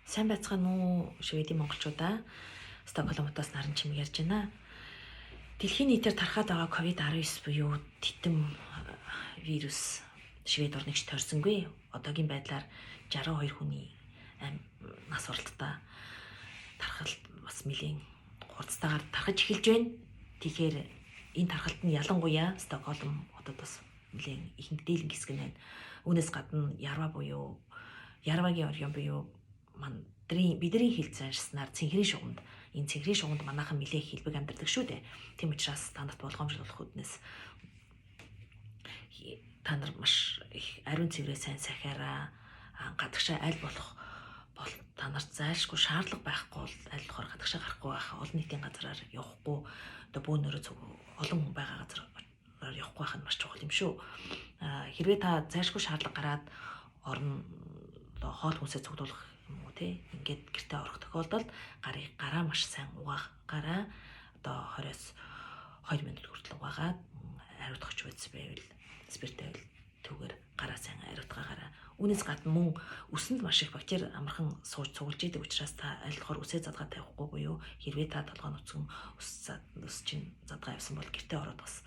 Сайн байцгаана уу, Шведийн монголчуудаа. Стокгольм хотоос Наран чимэг ярьж байна. Дэлхийн нийтээр тархаад байгаа COVID-19 буюу титэм вирус Швед орныг ч тойрсонгүй. Одоогийн байдлаар 62 хүний нас оролттой тархалт бас нэлийн хурцтайгаар тархаж эхэлж байна. Тэгэхээр энэ тархалт нь ялангуяа Стокгольм хотод бас нэлийн ихэнх дийлэнх хэсэг нь байна. Үүнээс гадна Ярва буюу Ярвагийн оргион буюу мандрын бидний хэл заншсанаар цэнхрийн шугамд, энэ цэнхрийн шугамд манайхан нэлээх хэлбэг амьдардаг шүү дээ. Тийм учраас та нарт болгоомжлох үүднээс та нар маш их ариун цэврээ сайн сахиараа, гадагшаа аль болох бол та нарт зайлшгүй шаардлага байхгүй бол аль болохоор гадагшаа гарахгүй байх, олон нийтийн газараар явахгүй, одоо бөөнөрөө цуг олон хүн байгаа газараар явахгүй байх нь маш чухал юм шүү. Хэрвээ та зайлшгүй шаардлага гараад орон одоо хоол хүнсээ цуглуулах юм уу те, ингээд гэртээ орох тохиолдолд гарыг гараа маш сайн угаах, гараа одоо 20-оос 2 минут хүртэл угаагаад, ариутгах бодис байвал, спирт байвал түүгээр гараа сайн ариутгаагаараа. Үүнээс гадна мөн үсэнд маш их бактери амархан сууж цуглаж идэг учраас та аль болохоор үсээ задгаа тавихгүй буюу хэрвээ та толгой нүцгэн үс үс чинь задгаа явсан бол гэртээ ороод бас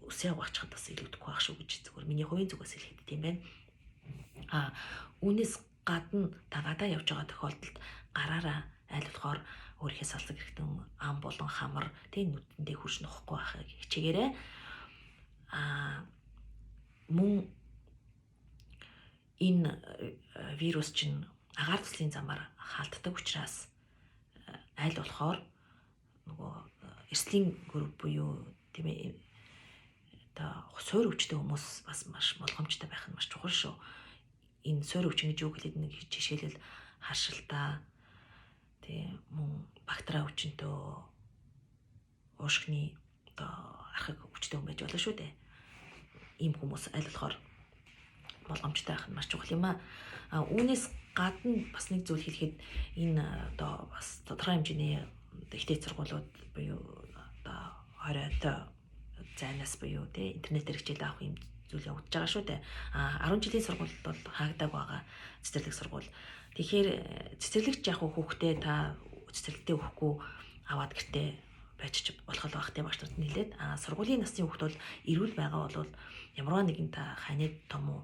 үсээ угаачихад бас илүүдэхгүй байх шүү гэж зүгээр миний хувийн зүгээс хэлэхэд тийм байна. Үүнээс гадна та гадаа явж байгаа тохиолдолд гараараа аль болохоор өөрийнхөө салцаг хэрэгтэн ам болон хамар тийм нүдэндээ хурж нухгүй байхыг хичээгээрэй. Мөн энэ вирус чинь агаар төслийн замаар хаалтдаг учраас аль болохоор нөгөө эрслийн групп буюу тийм ээ одоо суур өвчтэй хүмүүс бас маш болгоомжтой байх нь маш чухал шүү. Энэ суур өвчин гэж юу хэлээд нэг жишээлбэл харшилтаа тийм мөн бактери өвчнөтөө уушгины одоо архаг өвчтэй хүн байж болно шүү дээ. Ийм хүмүүс аль болохоор болгоомжтой байх нь маш чухал юм аа. Үүнээс гадна бас нэг зүйл хэлэхэд энэ одоо бас тодорхой хэмжээний их сургуулиуд буюу одоо хориотой зайнаас буюу тий интернетээр хичээл авах юм зүйл явагдаж байгаа шүү дээ. 10 жилийн сургууль бол хаагдааг байгаа, цэцэрлэг сургууль. Тэгэхээр цэцэрлэгч яг хүүхдээ та цэцэрлэгтээ өгөхгүй аваад гэртээ байж болох л байх тийм багш нарт нийлээд. Сургуулийн насны хүүхд бол эрүүл байгаа бол ямарваа нэгэн та ханид том уу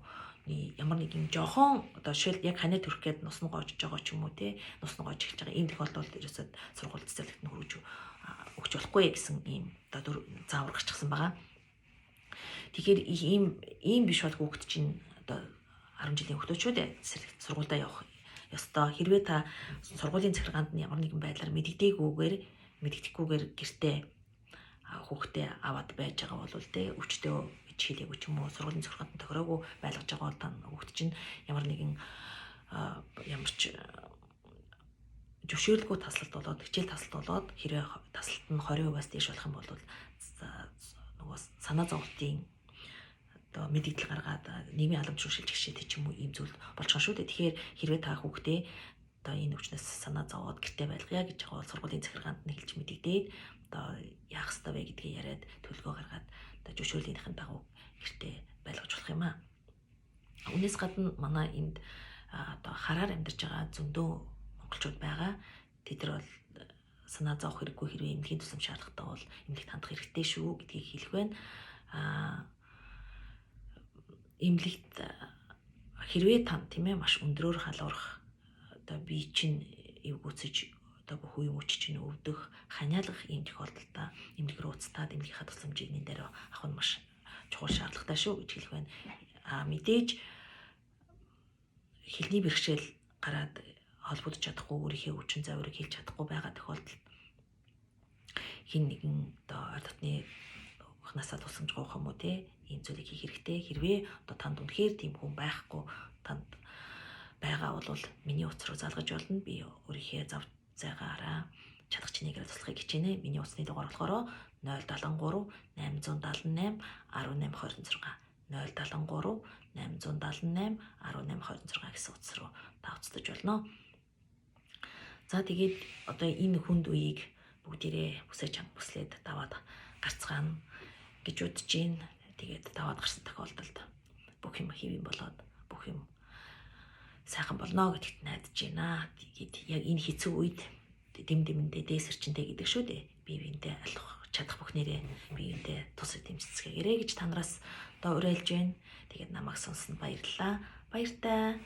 ямар нэгэн жохон одоо жишээл яг ханаа төрөх гээд нус нь гоожж байгаа ч юм уу те, нус нь гоож эхэлж байгаа ийм тохиолдолд ерөөсөө сургууль цэцэрлэгт нь хөргөж өгч болохгүй гэсэн ийм одоо заавар гарчихсан байгаа. Тэгэхээр ийм биш бол хүүхэд чинь одоо 10 жилийн хүүхдүүд шүү дээ, цэцэрлэгт сургуульдаа явах ёстой. Хэрвээ та сургуулийн захиргаанд нь ямар нэгэн байдлаар мэдэгдэхгүйгээр гэртээ хүүхдээ аваад байж байгаа бол те өвчтөө гэж хэлээгүй ч юм уу сургуулийн захиргаанд тохироогүй байлгаж байгаа бол та хүүхд чинь ямар нэгэн ямар ч зөвшөөрлгүй таслалт болоод, хичээл таслалт болоод, хэрвээ таслалт нь 20%-аас дээш болох юм бол нөгөө санаа зовлтын одоо мэдэгдэл гаргаад нийгмийн халамж руу шилжих шийдэх ч юм уу ийм зүйл болчихно шүү дээ. Тэгэхээр хэрвээ та хүүхдээ одоо энэ өвчнөөс санаа зовоод гэртээ байлгая гэж байгаа бол сургуулийн захиргаанд нь хэлж мэдэгдээд одоо яах ёстой вэ гэдгийг яриад, төлөвлөгөө гаргаад одоо зөвшөөрлийнхээ дагуу гэртээ байлгаж болох юм аа. Үүнээс гадна манай энд одоо хараар амьдарч байгаа зөндөө монголчууд байгаа. Тэд нар бол санаа зовох хэрэггүй, хэрвээ эмнэлгийн тусламж шаардлагатай бол эмнэлэгт хандах хэрэгтэй шүү гэдгийг хэлэх байна. Эмнэлэгт хэрвээ тань тийм ээ маш өндрөөр халуурах, одоо бие чинь эвгүүцэж, одоо бүх үе мөч чинь өвдөх, ханиалгах ийм тохиолдолд эмнэлэг рүү уцтаад эмнэлгийнхаа тусламжийг нэн дээр авах нь маш чухал шаардлагатай шүү гэж хэлэх байна. Мэдээж хэлний бэрхшээл гараад холбогдож чадахгүй, өөрийнхөө өвчин загварыг хэлж чадахгүй байгаа тохиолдолд хэн нэгэн одоо ойр дотны ухнаасаа тусламж гуйх юм уу те, ийм зүйлийг хийх хэрэгтэй. Хэрвээ одоо танд үнэхээр тийм хүн байхгүй танд байгаа бол миний утас руу залгаж болно. Би өөрийнхөө зав зайгаараа чадах чинээгээр туслахыг хичээнэ. Миний утасны дугаар болохоор 073 878 18 26 073 878 18 26 гэсэн утас руу та уцтаж болно. За тэгээд одоо энэ хүнд үеийг бүгдээрээ бүсээ чанга бүслээд даваад гарцгаана гэж бодож байна. Тэгээд даваад гарсан тохиолдолд бүх юм хэвийн болоод бүх юм Сайхан болно гэдэгт найдаж байна. Тэгээд яг энэ хэцүү үед дэм дэмэндээ дээсэрчэндээ гэдэг шүү дээ. Бие биендээ алах чадах бүхнээрээ бие биендээ тус дэмжицгээгээрэй гэж та нараас одоо уриалж байна. Тэгээд намайг сонсон баярлалаа. Баяртай.